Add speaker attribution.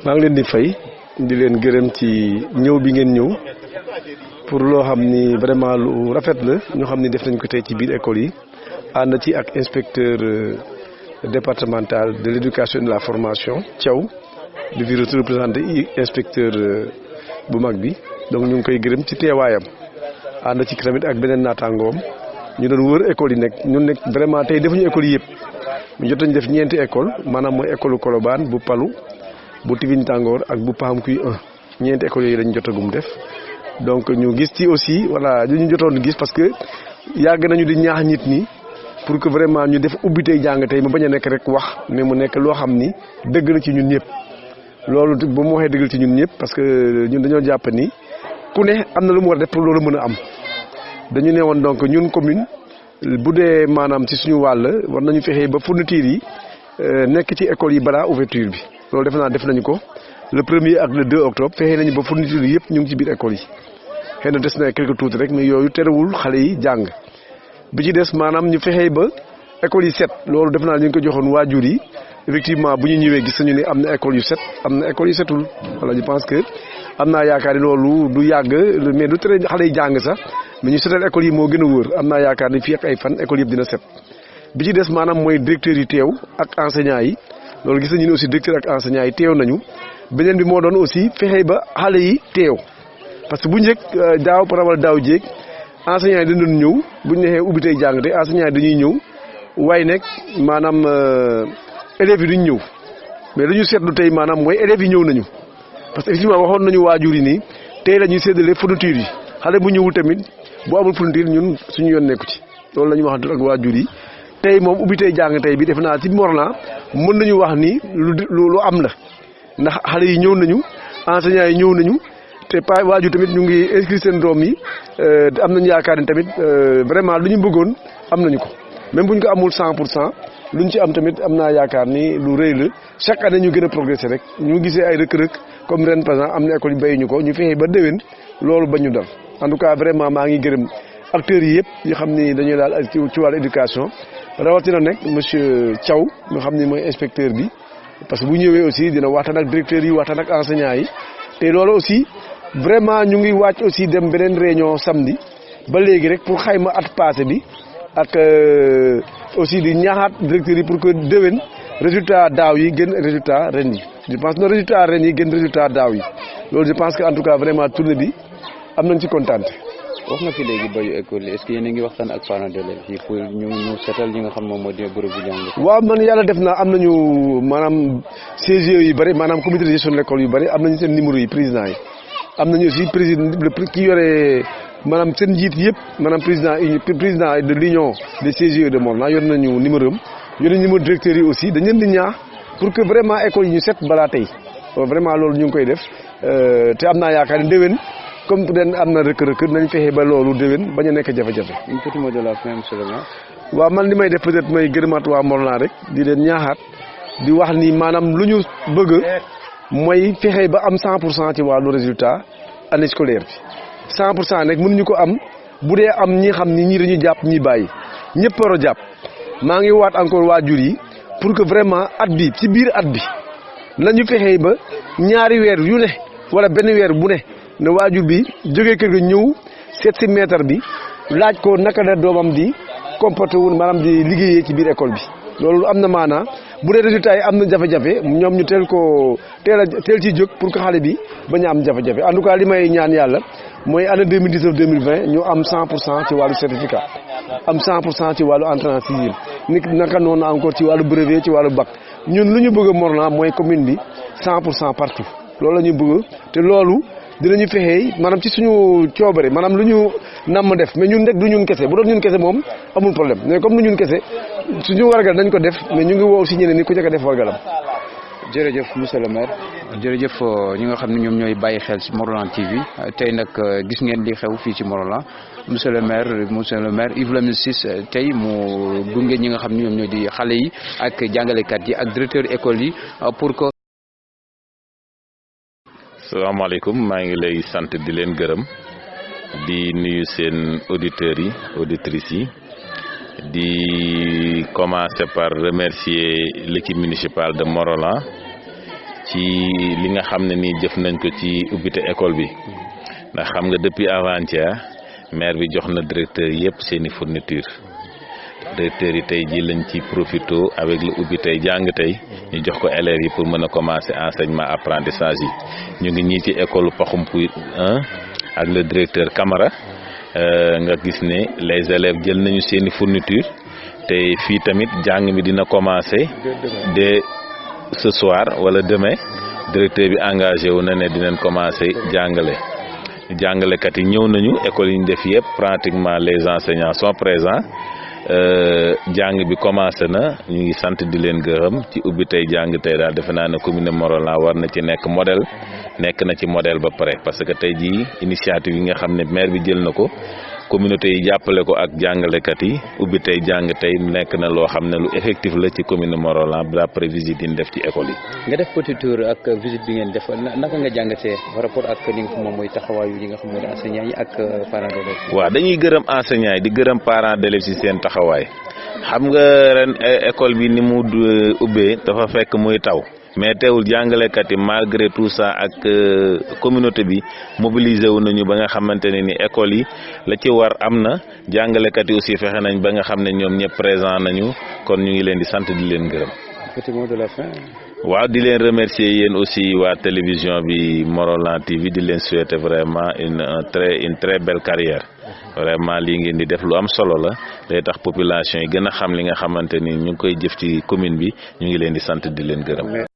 Speaker 1: maa ngi leen di fay di leen gërëm ci ñëw bi ngeen ñëw pour loo xam ni vraiment lu rafet la ñoo xam ni def nañ ko tey ci biir école yi ànd ci ak inspecteur départemental de l'éducation et de la formation Thiaw di fi représenté inspecteur bu mag bi donc ñu ngi koy gërëm ci teewaayam ànd ci tamit ak beneen naataangoom ñu doon wër école yi nekk ñun nekk vraiment tey defuñu école yi yëpp ñu jot nañ def ñeenti école maanaam mooy école Colobane bu Palu bu Tivin Tangor ak bu Pam Kuy 1 ñeenti école yooyu lañ jotagum def donc ñu gis ci aussi voilà ñu jotoon gis parce que yàgg nañu di ñaax nit ñi pour que vraiment ñu def ubbi tey jàng tey mu bañ a nekk rek wax mais mu nekk loo xam ni dëgg la ci ñun ñëpp loolu bu mu waxee dëggal ci ñun ñëpp parce que ñun dañoo jàpp ni ku ne am na lu mu war a def pour loolu mën a am dañu ne woon donc ñun commune bu dee maanaam ci suñu wàll war nañu fexe ba fourniture yi nekk ci école yi balaa ouverture bi loolu defe naa def nañu ko le 1er ak le 2 octobre fexe nañu ba fourniture yi yëpp ñu ngi ci biir école yi xëy na des na quelque tuuti rek mais yooyu terewul xale yi jàng bi ci des maanaam ñu fexe ba école yi set loolu defe naa ñu ngi ko joxoon waajur yi effectivement bu ñu ñëwee gis nañu ni am na école yu set am na école yu setul voilà je pense que am naa yaakaar ni loolu du yàgg mais du tere xale yi jàng sax mais ñu setal école yi moo gën a wóor am naa yaakaar ni fii ak ay fan école yëpp dina set bi ci des maanaam mooy directeur yi teew ak enseignants yi loolu gis nañu ne aussi directeur ak enseignants yi teew nañu beneen bi moo doon aussi fexe ba xale yi teew parce que bu njëkk daaw par rapport daaw jéeg enseignants yi dañu doon ñëw bu ñu neexee ubbi tey jàng te enseignants yi dañuy ñëw waaye nag maanaam élèves yi duñ ñëw mais dañu seetlu tey maanaam mooy élèves yi ñëw nañu parce que effectivement waxoon nañu waajur yi nii tey la ñuy séddale fourniture yi xale bu ñëwul tamit bu amul fourniture ñun suñu yoon nekku ci loolu la ñu wax ak waajur yi tey moom ubbi tey jàng tey bi def naa ci Morlan mën nañu wax ni lu am la ndax xale yi ñëw nañu enseignants yi ñëw nañu te pa waajur tamit ñu ngi inscrire seen doom yi am nañu yaakaar ni tamit vraiment lu ñu bëggoon am nañu ko même bu ñu ko amul 100% lu ñu ci am tamit am naa yaakaar ni lu rëy la chaque année ñu gën a progresser rek ñu gisee ay rëkk-rëkk comme ren par exemple am na école yu béy ñu ko ñu fexe ba déwén loolu ba ñu dal en tout cas vraiment maa ngi gërëm acteurs yi yëpp yi xam ni dañuy daal ci wàllu éducation rawatina nag monsieur Thiaw nga xam ni mooy inspecteur bi parce que bu ñëwee aussi dina waxtaan ak directeurs yi waxtaan ak enseignants yi te loolu aussi vraiment ñu ngi wàcc aussi dem beneen réunion samedi ba léegi rek pour xayma at passé bi ak aussi di ñaaxaat directeurs yi pour que déwén résultat daaw yi gën résultat ren yi je pense que résultat ren yi gën résultat daaw yi loolu je pense que en tout cas vraiment tournée bi am nañ ci kontaan.
Speaker 2: wax nga fi léegi bayu école yi est-ce que yéen a ngi waxtaan ak parents d'élèves yi pour ñu seetal ñi nga xam moom moo di bërëb bu jàng.
Speaker 1: waaw man yàlla def na am nañu maanaam CGE yu bëri maanaam comité de gestion de l'école yu bëri am nañu seen numéro yi président yi am nañu aussi président ki yore maanaam seen njiit yëpp maanaam président de l'union des CGE de Morlan yor nañu numéro am yor nañu numéro directeur yi aussi dañ leen di ñaax pour que vraiment école yi ñu set balaa tey vraiment loolu ñu ngi koy def te am naa yaakaar ne déwén comme den am na rëkk-rëkk nañ fexe ba loolu déwén bañ a nekk jafe-jafe.
Speaker 2: un petit mot de la fin monsieur le maire.
Speaker 1: waaw man li may def peut-être may gërëmaat waa Morlan rek di leen ñaaxaat di wax ni maanaam lu ñu bëgg mooy fexe ba am 100% ci wàllu résultat année scolaire bi 100% nag mënuñu ko am bu dee am ñi xam ni ñii dañuy jàpp ñi bàyyi ñëpp war a jàpp maa ngi waat encore waajur yi pour que vraiment at bi ci biir at bi nañu fexe ba ñaari weer yu ne wala benn weer bu ne ne waajur bi jógee kër ga ñëw seet si maître bi laaj ko naka la doomam di comporté wu maanaam di liggéeyee ci biir école bi loolu am na maanaa bu dee résultat yi am na jafe-jafe ñoom ñu teel ci jóg pour que xale bi bañ a am jafe-jafe en tout cas li may ñaan yàlla mooy année 2019 2020 ñu am 100% ci wàllu certificat am 100% ci wàllu entrée en sixième nit naka noonu encore ci wàllu brevet ci wàllu bac ñun lu ñu bëgg a Morlan mooy commune bi 100% partout loolu la ñu bëgg te loolu dinañu fexee maanaam ci suñu coobare maanaam lu ñu namm def mais ñun rek du ñun kese bu doon ñun kese moom amul problème mais comme du ñun kese suñu wargal dañ ko def mais ñu ngi woo si ñeneen ni ku njëkk a def wargalam.
Speaker 2: jërëjëf monsieur le maire jërëjëf ñi nga xam ne ñoom ñooy bàyyi xel ci Morlan TV tey nag gis ngeen li xew fii ci Morlan monsieur le maire Yves Lamine Ciss tey mu gunge ñi nga xam ne ñoom ñooy di xale yi ak jàngalekat yi ak directeur école yi pour que.
Speaker 3: salaamaaleykum maa ngi lay sant di leen gërëm di nuyu seen auditeurs yi auditrices yi di commencer par remercier l'équipe municipale de Morlan ci li nga xam ne nii jëf nañ ko ci ubbite école bi ndax xam nga depuis avant-hier maire bi jox na directeur yëpp seeni fourniture directeur yi tey ji lañ ci profito avec le ubbi tey jàng tey ñu jox ko élèves yi pour mën a commencer enseignement apprentissage yi ñu ngi ñii ci école Paxumpuy 1 ak le directeur Camara nga gis ne les élèves jël nañu seeni fourniture te fii tamit jàng mi dina commencer dès ce soir wala demain directeur bi engagé wu na ne dinañ commencer jàngalekat yi ñëw nañu école yi ñu def yëpp pratiquement les enseignants sont présents jàng bi commencé na ñu ngi sant di leen gërëm ci ubbi tey jàng tey daal defe naa ne commune Morolan war na ci nekk modèle nekk na ci modèle ba pare parce que tey jii initiative yi nga xam ne maire bi jël na ko communauté yi jàppale ko ak jàngalekat yi ubbi tey jàng tey nekk na loo xam ne lu effectif la ci commune Morolan d'après visite yi ñu def ci école yi.
Speaker 2: nga def petit tour ak visite bi ngeen def naka nga jàngatee par rapport ak li nga xam moom mooy taxawaayu li nga xam mooy enseignants yi ak parents d'élèves.
Speaker 3: waaw dañuy gërëm enseignants yi di gërëm parents d'élèves ci seen taxawaay xam nga ren école bi ni mu ubbee dafa fekk muy taw. mais teewul jàngalekat yi malgré tout ça ak communauté bi mobilisé wu nañu ba nga xamante ne ni école yi la ci war am na jàngalekat yi aussi fexe nañ ba nga xam ne ñoom ñëpp présent nañu kon ñu ngi leen di sant di leen gërëm.
Speaker 2: petit mot de la fin.
Speaker 3: waaw di leen remercier yéen aussi waa télévision bi Morolan TV di leen souhaiter vraiment une très belle carrière vraiment lii ngeen di def lu am solo la day tax population yi gën a xam li nga xamante ni ñu ngi koy jëf ci commune bi ñu ngi leen di sant di leen gërëm.